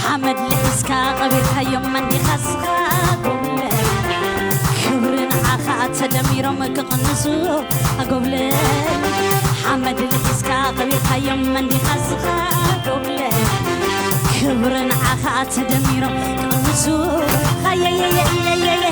ሓመድ ልሒስካ ቀቢርካዮም መንዲኻ ስኻ ጎብለ። ክብሪ ንዓኻ ተደሚሮም ክቕንሱ ኣጎብለ። ሓመድ ልሒስካ ቀቢርካዮም መንዲኻ ስኻ ጎብለ። ክብሪ ንዓኻ ተደሚሮም ክቕንሱ ሃየየየየየየ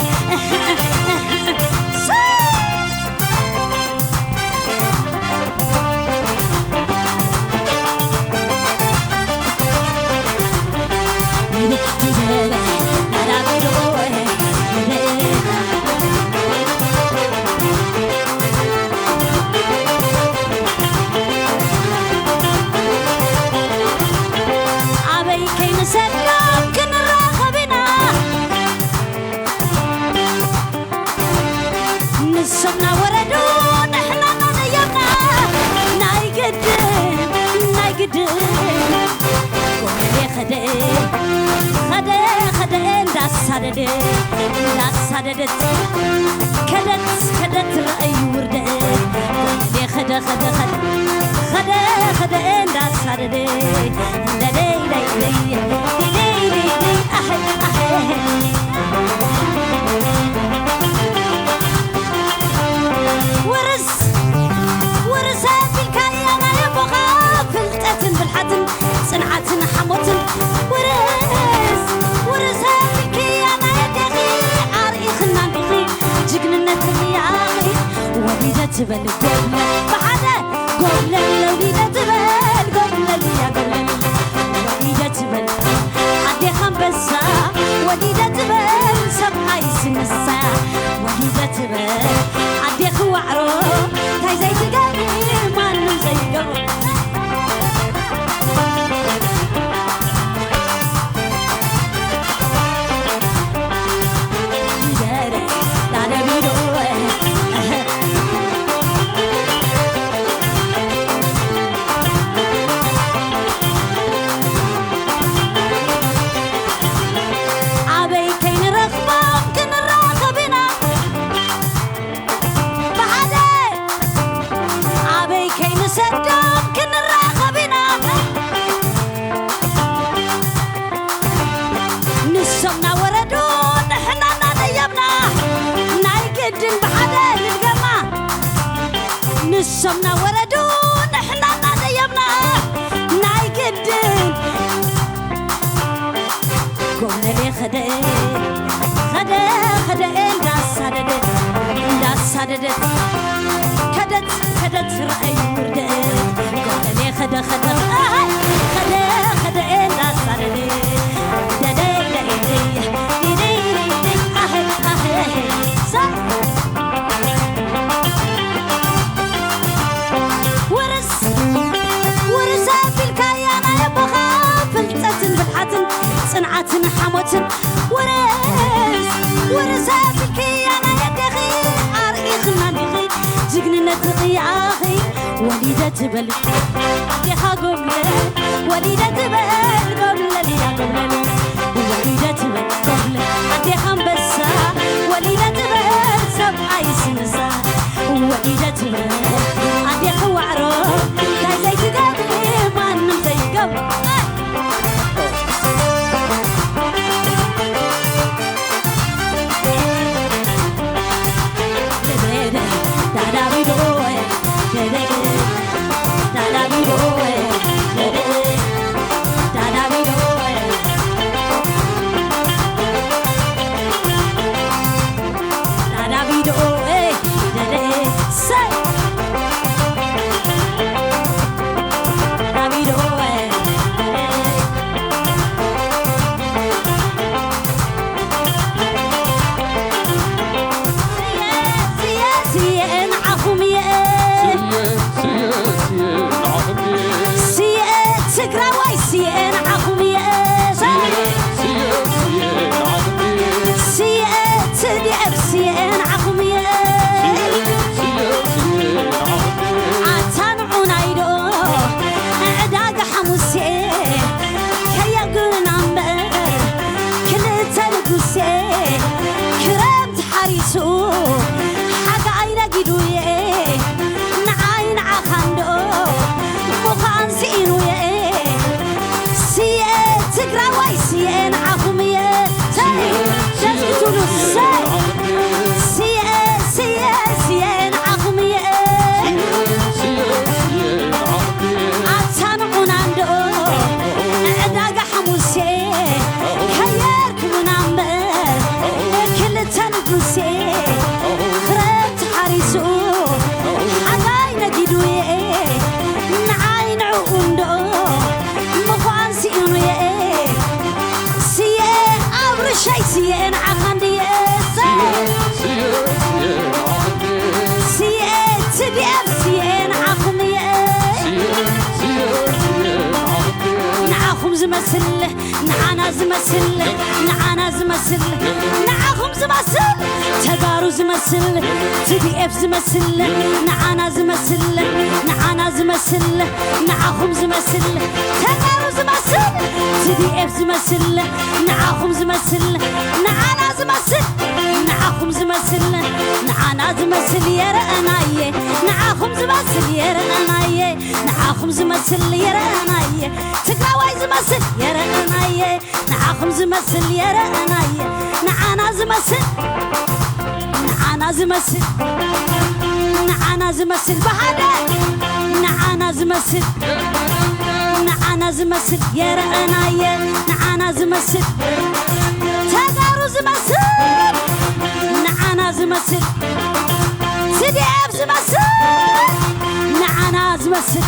ኣበይ ከይንሰዶም ክንራኸብ ኢና። ንሶም ናወረዱ ንሕና ናደየብና። ናይ ግድን ናይ ግድን ጎመሌ ኸደ ኸደ ኸደ እንዳሳደደ እንዳሳደደት ከደት ከደት ረአዩ ውርደት ጎመሌ ኸደ ኸደ ኸደ ኸደ ኸደ እንዳሳደደ ደደይ ደይ ደይ ደይ ደይ ደይ ኣሐ ኣሐ ውርስ ውርስ ኣቢልካያ ናይ ኣቦኻ ፍልጠትን ብልሓትን ጽንዓትን ሓሞትን ውርስ ውርስ ኣቢልክያ ናይ ኣዴኺ ኣርኢኽና እንዲኺ ጅግንነት ርያኺ ወሊደ ትበል ጎብለ ብሓደ ጎብለል ወሊደ ትበል ጎብለል እያ ጎብለል ወሊደ ትበል ኣዴኻ ኣንበሳ ወሊደ ትበል ሰብኣይ ስንሳ ወሊደ ትበል ኣዴኺ ዋዕሮ እንታይ ዘይትገብሪ ማንም ዘይገብሮ ኣበይ ከይንረኽቦም ክንራኸብ ኢና ብሓደ ኣበይ ከይንሰዶም ክንራኸብ ኢና ንሶም ናወረዱ ንሕና ናደየብና ናይ ግድን ብሓደ ንድገማ ንሶም ናወረዱ ንሕና ናደየብና ናይ ግድን ጎብለሌ ኸደ ኸደ ኸደ እንዳሳደደ እንዳሳደደ ከደት ከደት ረአይ ውርደት ጎብለሌ ኸደ ኸደ ኣይ ኸደ ኸደ እንዳሳደደ ደደይ ደይ ደይ ደይ ደይ ደይ ኣህ ኣህ ኣህ ሳ ውርስ ውርስ ኣቢልካያ ናይ ኣቦኻ ፍልጠትን ብልሓትን ጽንዓትን ሓሞትን ውርስ ውርስ ኣቢልክያ ናይ ኣዴኺ ኣርኢኽና እንዲኺ ጅግንነት ርያኺ ወሊደ ትበል ኣዴኻ ጎብለ ወሊደ ትበል ጎብለል እያ ጎብለል ወሊደ ትበል ጎብለ ኣዴኻ ኣንበሳ ወሊደ ትበል ሰብኣይ ስንሳ ወሊደ ትበል ኣዴኺ ዋዕሮ እንታይ ዘይትገብሪ ማንም ዘይገብሮ ዳዳቢዶ ዳዳ ትግራዋይ ስየ ንዓኹም እየ። ሰይ፣ ደስ ክትብሉ፣ ሰይ። ስየ፣ ስየ፣ ስየ ንዓኹም እየ። ኣታ ንዑና እንዶ ዕዳጋ ሓሙሴ፣ ሓየር ክብሉና እምበር፣ ክልተ ንጉሴ፣ ክረምቲ ሓሪሱ፣ ሓጋይ ነጊዱ እየ። ንዓይ ንዕኡ እንዶ ምዃን ስኢኑ እየ። ስየ ኣብርሸይ ስየ ንዓኻ እንድየ። ስየ፣ ስየ፣ ስየ ንዓኻ እንድየ። ስየ፣ ትዲኤፍ ስየ ንዓኹም እየ። ስየ፣ ስየ፣ ስየ ንዓኻ እንድየ። ንዓኹም ዝመስል፣ ንዓና ዝመስል፣ ንዓና ዝመስል፣ ንዓኹም ዝመስል፣ ተጋሩ ዝመስል፣ ትዲኤፍ ዝመስል፣ ንዓና ዝመስል፣ ንዓና ዝመስል፣ ንዓኹም ዝመስል፣ ተጋሩ ዝመስል፣ ትዲኤፍ ዝመስል፣ ንዓኹም ዝመስል፣ ንዓና ዝመስል፣ ንዓኹም ዝመስል፣ ንዓና ዝመስል የረእናየ፣ ንዓኹም ዝመስል የረእናየ፣ ንዓኹም ዝመስል የረእናየ፣ ትግራዋይ ዝመስል የረእናየ፣ ንዓኹም ዝመስል የረእናየ፣ ንዓና ዝመስል፣ ንዓና ዝመስል፣ ንዓና ዝመስል ብሓደ፣ ንዓና ዝመስል፣ ንዓና ዝመስል የረእናየ፣ ንዓና ዝመስል፣ ተጋሩ ዝመስል፣ ንዓና ዝመስል፣ ትዲኤፍ ዝመስል፣ ንዓና ዝመስል፣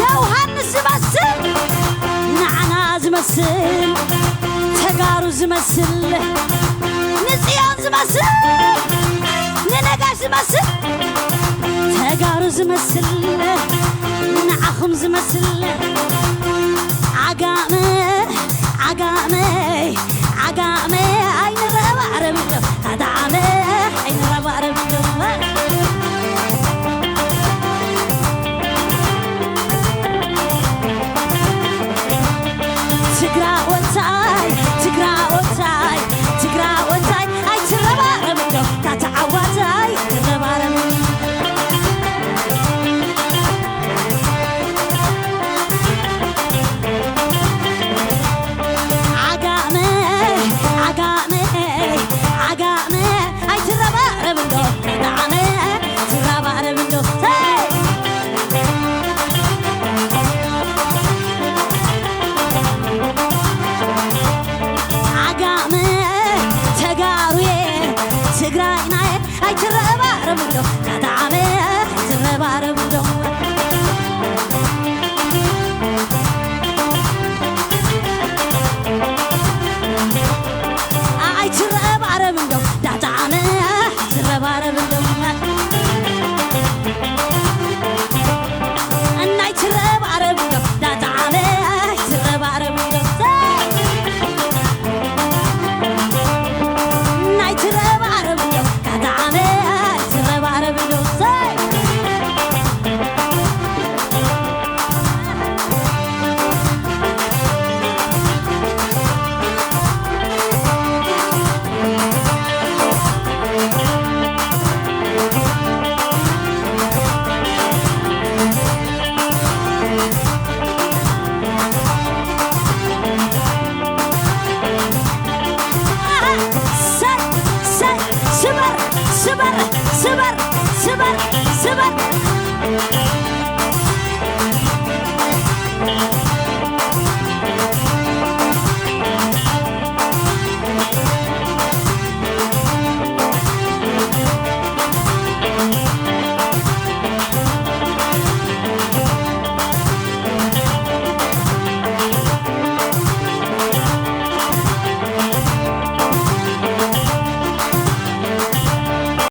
ዮሃንስ ዝመስል፣ ንዓና ዝመስል፣ ተጋሩ ዝመስል፣ ንጽዮን ዝመስል፣ ንነጋሽ ዝመስል፣ ተጋሩ ዝመስል፣ ንዓኹም ዝመስል፣ ዓጋመ፣ ዓጋመ፣ ዓጋመ ኣይንረባረብ እንዶ፣ ዓጋመ ኣይንረባረብ እንዶ። ትግራወታይ፣ ትግራወታይ፣ ትግራወታይ ኣይትረባረብ እንዶ፣ ታተዓዋታይ ኣይትረባረብ። ዓጋመ፣ ዓጋመ፣ ዓጋመ ኣይትረባረብ እንዶ፣ ዓጋመ ትረባረብ እንዶ። ሄይ! ዓጋመ ተጋሩየ ትግራይናየ ኣይትረባረብ እንዶ፣ ዓጋመ ኣይትረባረብ እንዶ። ኣይትረባረብ እንዶ ዳጣዓመ፣ ኣይትረባረብ እንዶ። እናይ ትረባረብ እንዶ ዳጣዓመ፣ ኣይትረባረብ እንዶ። እናይ ትረባረብ እንዶ ዳጣዓመ፣ ኣይትረባረብ እንዶ። ሰይ፣ ሰይ፣ ስበር፣ ስበር፣ ስበር፣ ስበር።